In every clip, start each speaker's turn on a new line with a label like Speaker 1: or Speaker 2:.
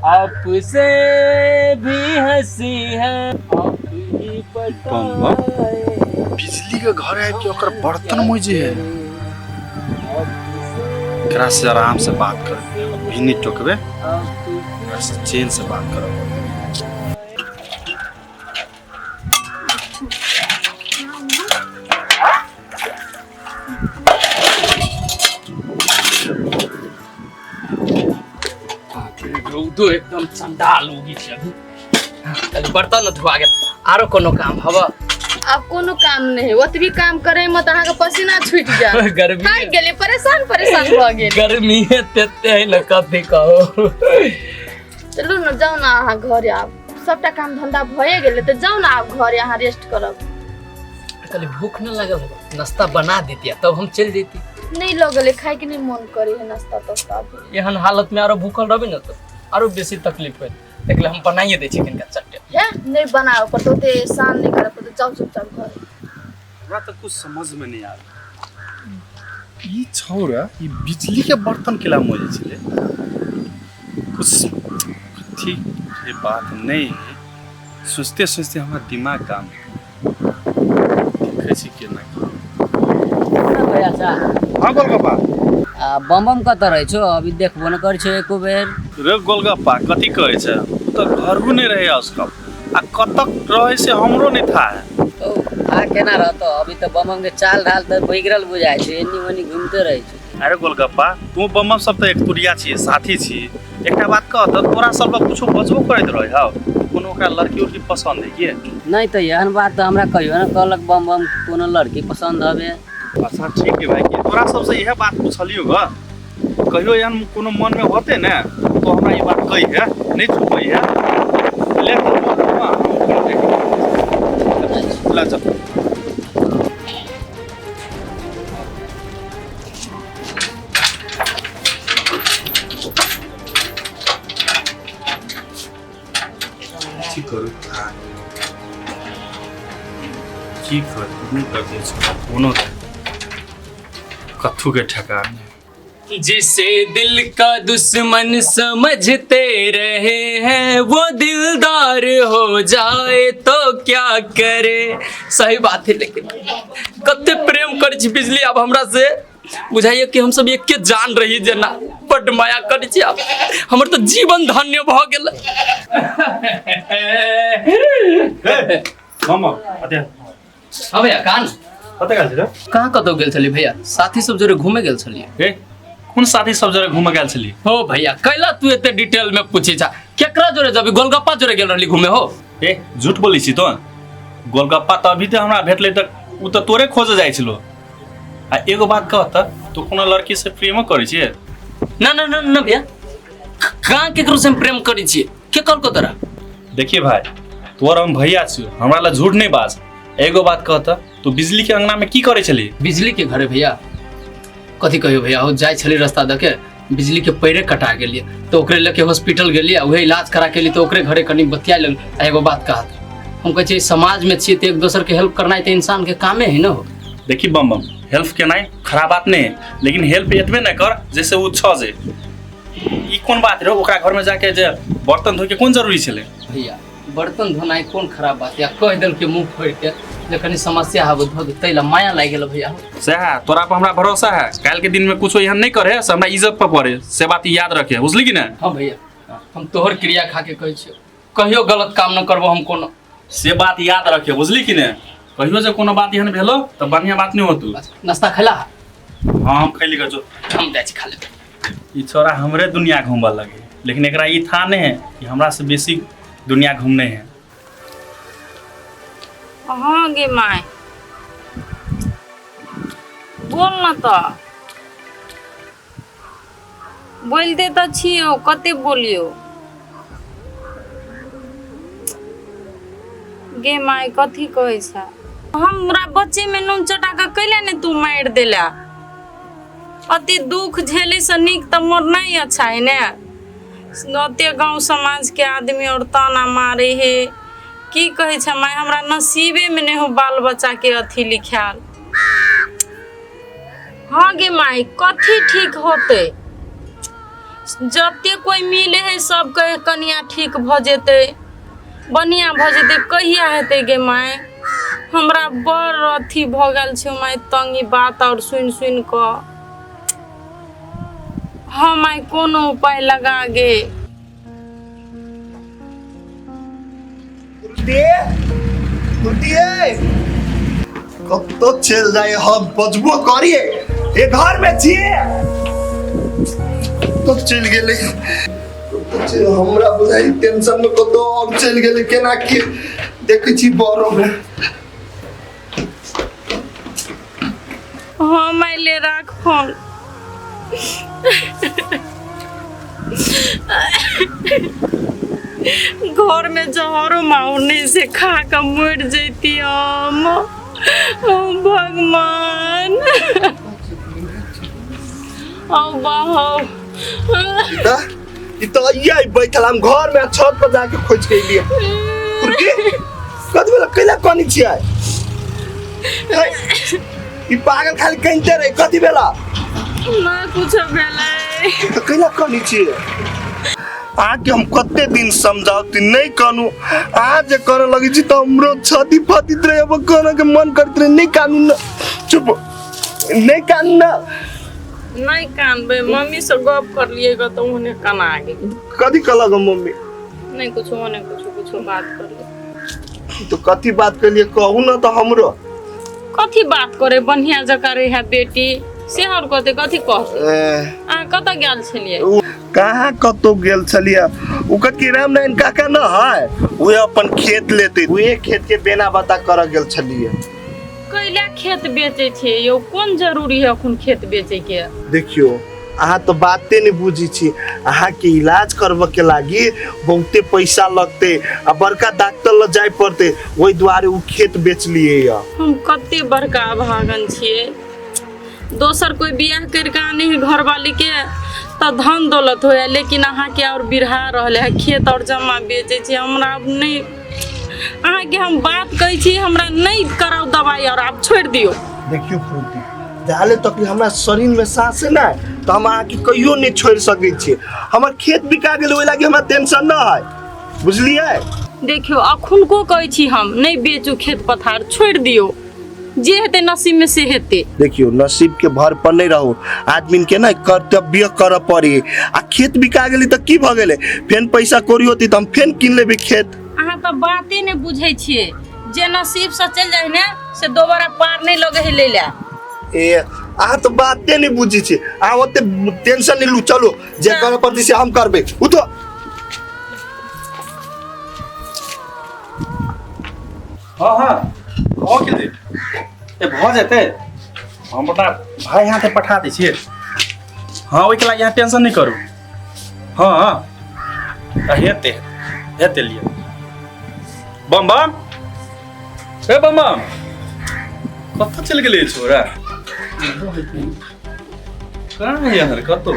Speaker 1: आपसे भी हंसी है आप ही बताए।
Speaker 2: बिजली के घर आबि के ओकर बर्तन मोजे है। एकरा से आराम से बात कर, अभी नहीं टोकबे, एकरा से चैन से बात करब।
Speaker 1: रौदो एकदम चंडाल उगी छै अभी। कल बर्तन धुआ गेल, आरो कोनो काम हब?
Speaker 3: आब कोनो काम नहीं है, ओतबी काम करे में तऽ अहाँके पसीना छूटि जायत।
Speaker 1: गर्मी
Speaker 3: थाकि गेलियै, परेशान परेशान भऽ गेल।
Speaker 1: गर्मी तेते है न, कथी कहो।
Speaker 3: चलू ने, जाउ ने अहाँ घरे, आब सबटा काम धंधा भए गेलै तऽ जाउ ने आब घरे, अहाँ रेस्ट करब।
Speaker 1: कहली भूख न लागल होगा, नाश्ता बना देती तब हम चल जैती।
Speaker 3: नहीं लगल है, खाय के नहीं मन करे है नाश्ता तास्ता अभी।
Speaker 1: एहन हालत में आरो भूखल रहबे न तो आरो बेसी तकलीफ होत, देखले हम बनाइए दै छी कनिका चट्टे।
Speaker 3: हे नहीं बनाओ पड़तौ, ओते एहसान नहीं करे पड़तौ, जाउ चुपचाप घर।
Speaker 2: हमरा तऽ कुछ समझ में नहीं आबै, ई छौड़ा ई बिजली के बर्तन केला मोजै छलै? कुछ ठीक ये बात नहीं है। सोचते सोचते हमरा दिमाग काम देखै छी केना।
Speaker 4: भैया चा।
Speaker 2: हाँ गोलगप्पा।
Speaker 4: आ बम बम कतऽ रहै छौ? अभी देखबो न करै छौ एको बेर।
Speaker 2: रे गोलगप्पा, कथी कहै छै, ओ तऽ घरो नहि रहै उसका, आ कतक रहै से हमरो नहीं था है।
Speaker 4: ओ आ केना रहतो, अभी तऽ बम बम के चाल ढाल तऽ बिगड़ल बुझाइ छै, एनी ओनी घूमते रहै छै।
Speaker 2: अरे गोलगप्पा, तू बम बम सब तऽ एक तुरिया छियै, साथी छी। एकटा बात कह तऽ, तोरा सब लग कुछो बजबो करैत रहै हौ? कोनो ओकरा लड़की उड़की पसंद है की?
Speaker 4: नहीं तऽ एहन बात तऽ हमरा कहियो न कहलक बम बम कोनो लड़की पसंद हवे।
Speaker 2: अच्छा ठीक है भाई, तोरा सबसे इएह बात पूछलियो ग, कहियो एहन कोनो मन में होते ने तो हमरा ई बात कही है, नहीं छुपई है। ले तो हाँ, ला चल। की करू, की करू, कर दे कोनो कत्थू के ठेकान नहीं।
Speaker 1: जिसे दिल का दुश्मन समझते रहे हैं वो दिलदार हो जाए तो क्या करे। सही बात है, लेकिन कते प्रेम करै छी बिजली, आब हमरा से बुझाइए कि हम सब एके जान रही जेना, बड्ड माया करै छी। आब हमर तऽ जीवन धन्य भऽ गेल।
Speaker 2: मामा अते।
Speaker 1: हाँ भैया, कान
Speaker 2: कतऽ गेल छलै?
Speaker 1: कहाँ कतौ गेल छलियै भैया, साथी सब जोरे घूमे गेल छलियै।
Speaker 2: ए, कोन साथी सब जोरे घूमे गेल छली?
Speaker 1: हो भैया, कैला तू एते डिटेल में पूछे छा? केकरा जोरे जबी? गोलगप्पा जोरे गेल रहली घूमे हो।
Speaker 2: ए, झूठ बोलै छी तो? गोलगप्पा तऽ अभी तऽ हमरा भेटलै तऽ ओ तऽ तोरे खोजे जाइ छलो। आ एगो बात कह तऽ, तू कोनो लड़की से प्रेमो करै छियै?
Speaker 1: ना ना ना ना भैया, कहाँ केकरो से हम प्रेम करै छियै? के कहलको तोरा?
Speaker 2: देखिए भाई, तोहर हम भैया छियो, हमरा ला झूठ नहीं बाज। एगो बात कह तऽ, तू बिजली के अंगना में की करै छली?
Speaker 1: बिजली के घरे भैया, कथी कहियो भैया, हो जाइ छली रास्ता दऽ के, बिजली के पैरे कटा गेलियै तऽ ओकरे लऽ के हॉस्पिटल गेलियै आ उहे इलाज करा के एलियै, तऽ ओकरे घरे कनि बतिया लगलियै। आ एगो बात कहत, हम कहै छियै समाज में छियै तऽ एक दोसर के हेल्प करनाइ तऽ इंसान के कामे है न हो।
Speaker 2: देखी बम बम, हेल्प केनाइ खराब बात नहीं है, लेकिन हेल्प एतबे न कर जैसे ओ छ जे ई कोन बात रहे, ओकरा घर में जाके जे बर्तन धोके कोन जरूरी छलै?
Speaker 1: भैया, बर्तन धोनाइ कोन खराब बात? या कहि देलकै मुँह फोड़ि के जे कनि समस्या हबो धो दे, ताहि ला माया लागि गेल भैया।
Speaker 2: सएह तोरा पर हमरा भरोसा है, काल्हि के दिन में कुछो एहन नहीं करे से हमरा इज्जत पर पड़े, से बात याद रखे, बुझली कि ने?
Speaker 1: हाँ भैया, हम तोहर क्रिया खा के कहै छियौ, कहियो गलत काम न करबो हम कोनो।
Speaker 2: से बात याद रखे, बुझली कि ने? कहियो जे कोनो बात एहन भेलो तऽ बढ़िया बात नहीं होतू।
Speaker 1: नाश्ता खैला?
Speaker 2: हाँ, हम खैली जो।
Speaker 1: हम जाइ छी खा लेबै।
Speaker 2: ई छोरा हमरे दुनिया घूमऽ लगे, लेकिन एकरा ई था नहीं है कि हमरा से बेसी दुनिया घूमने है।
Speaker 5: हाँ गे my, बोल न तऽ, बोलते तऽ छियौ, कते बोलियौ गे my? कथी कहै छ? हमरा बच्चे में नून चटा कऽ कैले ने तू मारि देला? अति दुख झेले से नीक तऽ मरनाइ अच्छा है ने। ओते गाँव समाज के आदमी और ताना मारे हे। की कहै छ माय, हमरा नसीबे में नहि हो बाल बच्चा के अथी लिखायल। हाँ गे माय, कथी ठीक होते? जते कोइ मिले है सब कहे कनिया ठीक भऽ जेतै, बढ़िआँ भऽ जेतै। कहिया हेतै गे माय? हमरा बड़ अथी भऽ गेल छै माय, तंग ई बात आओर सुनि सुनि कऽ। हँ माय, कोनो उपाय लगा गे।
Speaker 6: कतौ चलि जाइ, हम बजबो करिए, ए घर में छिए, कतौ चलि गेलै, कतौ चलि, हमरा बुझाइ टेंशन में कतौ और चलि गेलै। केना की देखै छी बरो में।
Speaker 5: हँ माय, ले राख फोन। घर में जहरो माउर नहीं से खा कऽ मरि जैती हम। ओ भगवान, औ बाहो।
Speaker 6: ई तऽ अइयै बैठल, हम घर में छत पर जाके खोज के एलियै। कुर्की कथी भेल? कैला कनी छियै? ई पागल खाली कनिते रहे। कथी भेला?
Speaker 5: ना कुछ भेलै।
Speaker 6: तऽ कैला कनी छियै? अहाँके हम कते दिन समझाउती, नहि कानू। अहाँ जे करऽ लगै छी तऽ हमरो छाती फातित रहे, अब करऽ के मन करैत रहे। नहि कानू न, चुप, नहि कानू न।
Speaker 5: नहि कानबै, मम्मी से गप करलियै ग तऽ ओहने कना गेली।
Speaker 6: कथी कहलक मम्मी?
Speaker 5: नहि कुछो, ओने कुछो कुछो बात करलियै।
Speaker 6: तो कथी बात करलियै, कहू न तऽ हमरो।
Speaker 5: कथी बात करे, बढ़िया जकाँ रहे बेटी से और कहते, कथी कहते? अहाँ कतऽ गेल छलियै?
Speaker 6: कहाँ कतौ गेल छलियै। ओ कथी रामनारायण काका न है, उहे अपन खेत लेते, उहे खेत के बेना बता करऽ गेल छलियै।
Speaker 5: कैला खेत बेचै छियै यौ? कोन जरूरी है अखन खेत बेचै के?
Speaker 6: देखियो, अहाँ तो बाते नहीं बुझी छी। अहाँ के इलाज करबऽ के लागी बहुते पैसा लगते आ बड़का डॉक्टर लग जाय पड़ते, ओहि दुआरे उ खेत बेचलिए या।
Speaker 5: हम कते बड़का अभागन छियै। दोसर कोई बियाह करि कऽ आने है घरवाली के तऽ धन दौलत होय है, लेकिन अहाँके और बिरहा रहले है, खेत और जमा बेचै छी। हमरा आब नहि, अहाँके हम बात कहै छी, हमरा नहि कराउ दवाई और आब छोड़ि दियौ।
Speaker 6: देखियो फ्रूटी, जाले तक हमरा शरीर में सांस है ना, तो हम अहाँके कहियो नहीं छोड़ सकै छी। हमर खेत बिका गेल, ओहि लागी हमरा टेंशन न है, बुझलियै?
Speaker 5: देखियौ, अखुनको कहै छी हम, नहि बेचू खेत पथार, छोड़ि दियौ। जे हेतै नसीब में से हेतै।
Speaker 6: देखियो, नसीब के भर पर नहीं रहो, आदमी के ना कर्तव्य करऽ पड़ी। आ खेत बिका गेली तऽ की भऽ गेलै? फेन पैसा कौड़ी होती तऽ हम फेन कीन लेबै खेत।
Speaker 5: अहाँ तऽ बाते नहि बुझै छियै। जे नसीब से चलि जाइ ने, से दोबारा पार नहि लगै है लै लए।
Speaker 6: ए, अहाँ तऽ बाते नहि बुझै छी। अहाँ ओते टेंशन नहीं लू, चलू, जे करऽ पड़तै से हम करबै। उठो।
Speaker 2: हँ हँ, भऽ गेलै, ए भऽ जेतै। हम अपना भाय हाथे पठा दै छियै। हँ, ओहिके लागि अहाँ टेंशन नहि करू। हँ हँ, हेतै हेतै। लिअ बम बम। ए बम बम, कतऽ चलि गेलै छोरा? कहाँ है यार? कतौ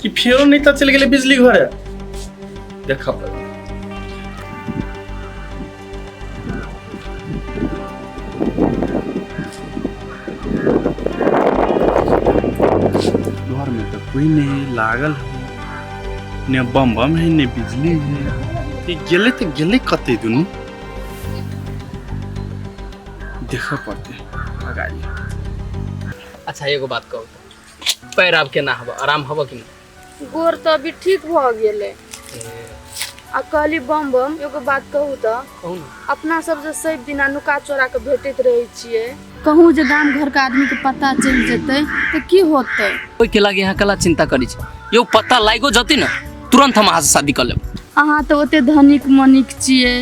Speaker 2: कि फेरो नहि तऽ चलि गेलै बिजली घरे। देखऽ पड़तै। घर में तो कोई नहीं लागल है, ने बम बम है ने बिजली है। ई गेलै तऽ गेलै कतै दुनू? देखऽ पड़तै अगाड़ी।
Speaker 1: अच्छा, एगो बात कहू, पैर आब केना हब? आराम हब कि नहि?
Speaker 3: गोर तऽ अभी ठीक भऽ गेलै। आ कहली बम बम, एगो बात कहू तऽ?
Speaker 1: कहू ने।
Speaker 3: अपना सब जे सब दिना नुका चोरा के भेटैत रहै छियै, कहूँ जे गाम घर के आदमी के पता चलि जेतै तऽ की होतै?
Speaker 1: ओहिके लागी अहाँ कला चिंता करै छी यौ? पता लागियो जतै ने, तुरंत हम अहाँसँ शादी कऽ लेब।
Speaker 3: अहाँ तऽ ओते धनिक मनिक छियै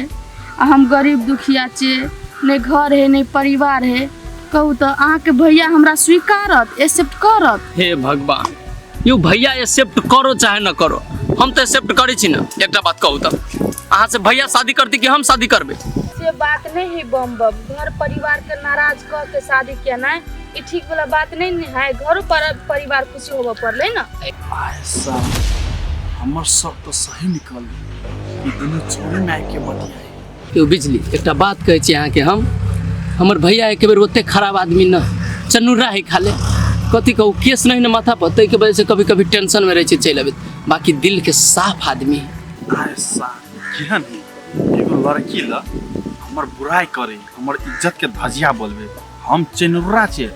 Speaker 3: आ हम गरीब दुखिया छियै। नहि घर है, नहि परिवार है। कहू तऽ, अहाँके भैया हमरा स्वीकारत, एक्सेप्ट करत?
Speaker 1: हे भगवान, यौ भैया एक्सेप्ट करो चाहे न करो, हम तऽ एक्सेप्ट करै छी ने। एकटा बात कहू तऽ, अहाँ से भैया शादी करती कि हम शादी करबै?
Speaker 3: से बात नहीं है बम बम, घर परिवार के नाराज कऽ के शादी केनाइ ई ठीक वाला बात नहीं ने है। घरो पर परिवार खुशी होबऽ पड़लै ने।
Speaker 2: ऐसा हमर सब तो सही निकल, ई दुनू चोरी में आबि के बतियाई।
Speaker 1: यौ बिजली, एकटा बात कहै छी अहाँके हम, हमर भैया एक बेर ओते खराब आदमी न चनुरा है खाले। कथी कहू केस नहीं ने माथा पर ताहिके वजह से कभी कभी टेंशन में रहै छै चलि अबैत बाकी दिल के साफ आदमी है।
Speaker 2: अरे साहब केहन है एगो लड़की ला हमर बुराई करे हमर इज्जत के धजिया बोलबे हम चेनुरा छे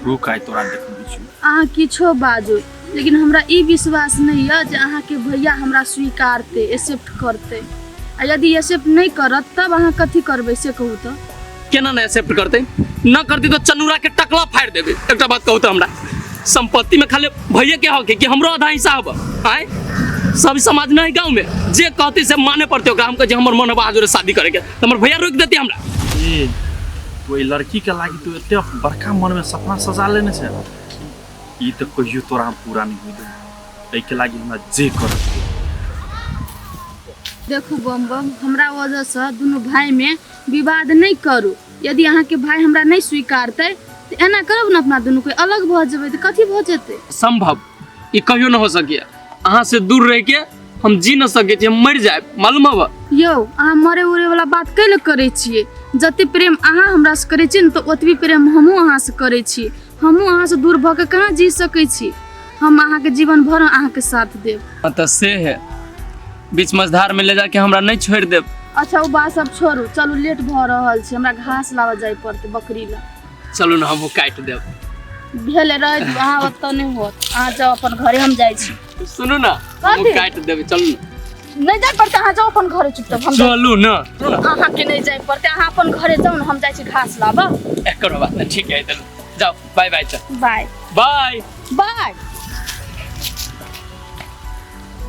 Speaker 2: रुक आइ तोरा देखबै छी।
Speaker 3: अहाँ किछो बाजू लेकिन हमरा ई विश्वास नहि यऽ जे अहाँके भैया हमरा स्वीकारतै एक्सेप्ट करतै आ यदि एक्सेप्ट नहि करत तब अहाँ कथी करबै से कहू तऽ।
Speaker 1: केना नहि एक्सेप्ट करतै न करतै तऽ चनुरा के टकला फाड़ि देबै। एकटा बात कहू तऽ हमरा संपत्ति में खाली भैया के हक है कि हमरो आधा हिस्सा हब आय सब समाज नहीं गाँव में जे कहते से माने पड़ते ओकरा। हम कहै छी हमर मन हब आज शादी करे के तऽ हमर भैया रोकि देते हमरा।
Speaker 2: ए तू एहि लड़की के लागी तू एते बड़का मन में सपना सजा लेने छै ई तऽ कहियो तोरा हम पूरा नहीं होई देबो। एहि के लागी हमरा जे करत।
Speaker 3: देखू बम बम हमरा वजहसँ दुनू भाईमे विवाद नहि करू। यदि अहाँके भाई हमरा नहि स्वीकारतै तऽ एना करब ने अपना दुनू कोई अलग भऽ जेबै तऽ कथी भऽ जेतै।
Speaker 1: संभव ई कहियो न हो सकिए अहाँ से दूर रह के हम जी न सकै छी हम मरि जायब मालूम हब।
Speaker 3: यौ अहाँ मरे उरे वाला बात कैले करै छियै? जते प्रेम अहाँ हमरासँ करै छियै ने तऽ ओतबी प्रेम हमहूँ अहाँसँ करै छी। हमहूँ अहाँसँ दूर भऽ के कहाँ जी सकै छी? हम अहाँके जीवन भर अहाँके साथ देब।
Speaker 1: हाँ तऽ से है बीच मझधार में ले जाके हमरा नहीं छोड़ देब।
Speaker 3: अच्छा ओ बात सब छोड़ू चलू लेट भऽ रहल छै हमरा घास लाबऽ जाय पड़तै बकरी ला।
Speaker 1: चलू ने हमहूँ काटि देब।
Speaker 3: भेलै रहै दियौ अहाँ ओतऽ नहि होत अहाँ जाउ अपन घरे हम जाइ छी।
Speaker 1: सुनू ने हमहूँ
Speaker 3: कथी?
Speaker 1: काटि देबै चलू ने।
Speaker 3: नहि जाय पड़तै अहाँ जाउ अपन घरे चुपचाप हम जाइ-
Speaker 1: चलू ने
Speaker 3: अहाँके नहि जाय पड़तै अहाँ अपन घरे जाउ ने हम जाइ छी घास लाबऽ।
Speaker 1: एको बात नहि ठीक है चलू जाओ बाय बाय चल
Speaker 3: बाय
Speaker 1: बाय
Speaker 3: बाय।